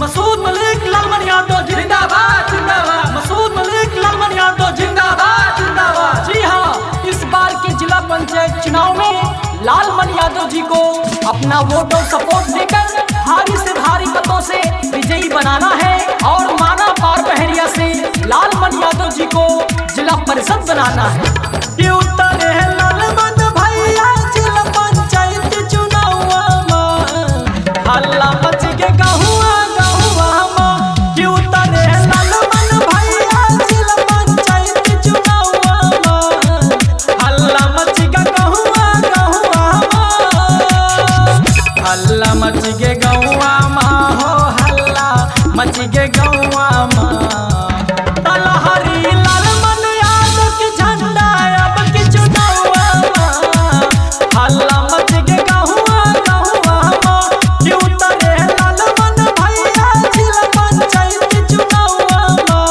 मसूद मलिक लालमन यादव जिंदाबाद जिंदाबाद। मसूद मलिक लालमन यादव जिंदाबाद जिंदाबाद। जी हाँ, इस बार के जिला पंचायत चुनाव में लालमन यादव जी को अपना वोट और सपोर्ट देकर भारी से भारी मतों से विजयी बनाना है और माना पार बहरिया से लालमन यादव जी को जिला परिषद बनाना है। उतरे लालमन भैया जिला पंचायत चुनावा हल्ला मच के गहुआ गहुआ कि उतरे लालमन भैया जिला पंचायत चुनावा हल्ला मच के गहुआ गहुआ हल्ला मच के गहुआ मा हो हल्ला मच के गहुआ मा। तलहरी लालमन यादव के झंडा अब के चुनावा हल्ला मच के गहुआ गहुआ कि उतरे लालमन भैया जिला पंचायत चुनावा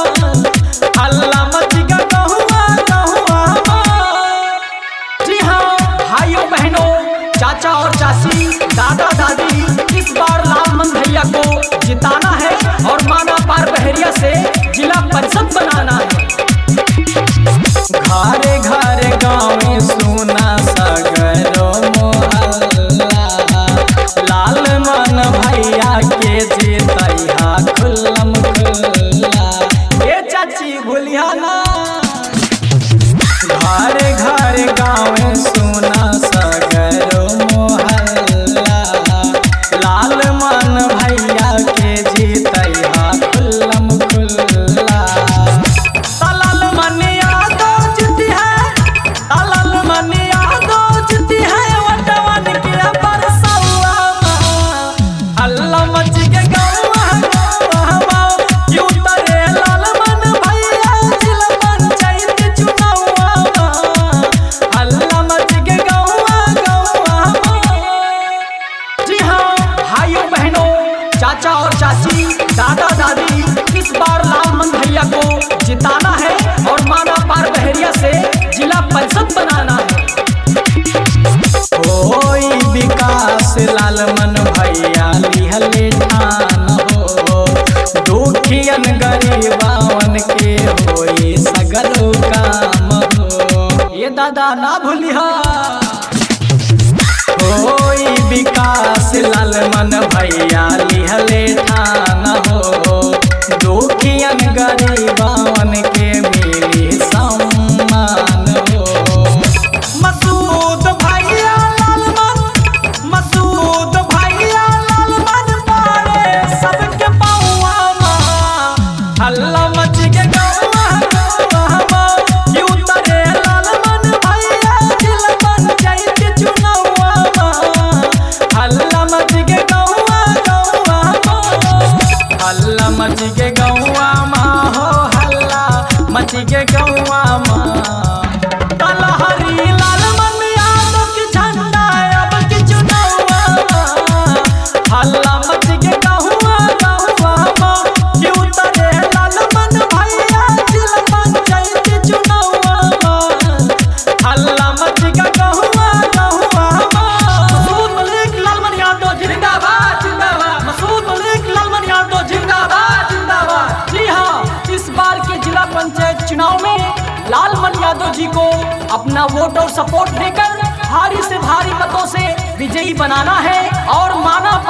हल्ला मच के गहुआ गहुआ। जी हाँ भाइयों बहनों, चाचा और चाची, दादा दादी, इस बार लालमन भैया को जिताना है और माना पार बहरिया से जिला परिषद बनाना है। घरे घरे गाँव सुना सगरो मोहल्ला लाल मन भैया के जीतैहा खुल्लम खुल्ला। ए चाची भूलिया ना। घरे घरे गाँव सुना सगरो मोहल्ला लाल मन भैया के जीतैहा खुल्लम खुल्ला। तलाल मन यादव जीती है, तलाल मन यादव जीती है वटवन के बरसौआ हल्ला मच के गौआ गौआ क्यों तरे लाल मन भैया जिला पंचायत चुनावा हल्ला मच के गौआ गौआ। जी हाँ भाइयों बहनों, चाचा और चाची, दादा दादी, इस बार लालमन भैया को जिताना है और माना पार बहरिया से जिला परिषद बनाना है। होई विकास लालमन भैया लिहले ठान हो दुखियन गरीबावन के होई सगरो काम हो। ये दादा ना भूलिहा। होई विकास लालमन भैया लिहले ठान हो दुखियन गरीबावन के मिली सम्मान हो। मसूद भैया लालमन, मसूद भैया लालमन पारे सबके पौआ हल्ला मच के गौआ गौआ कि उतरे लालमन भैया जिला पंचायत चुनावा हल्ला मच के गौआ गौआ हल्ला मच के गौआ मा हो हल्ला मच के गौआ मा। तलहरी लालमन यादव के झंडा अब के चुनावा हल्ला मच के गहुआ गहुआ कि उतरे लालमन भैया जिला पंचायत चुनावा हल्ला मच के गहुआ गहुआ। मसूद मलिक लालमन यादव जिंदाबाद जिंदाबाद। मसूद मलिक लालमन यादव जिंदाबाद जिंदाबाद। जी हाँ, इस बार के जिला पंचायत चुनाव में लालमन यादव जी को अपना वोट और सपोर्ट देकर भारी से भारी मतों से विजयी बनाना है और माना पार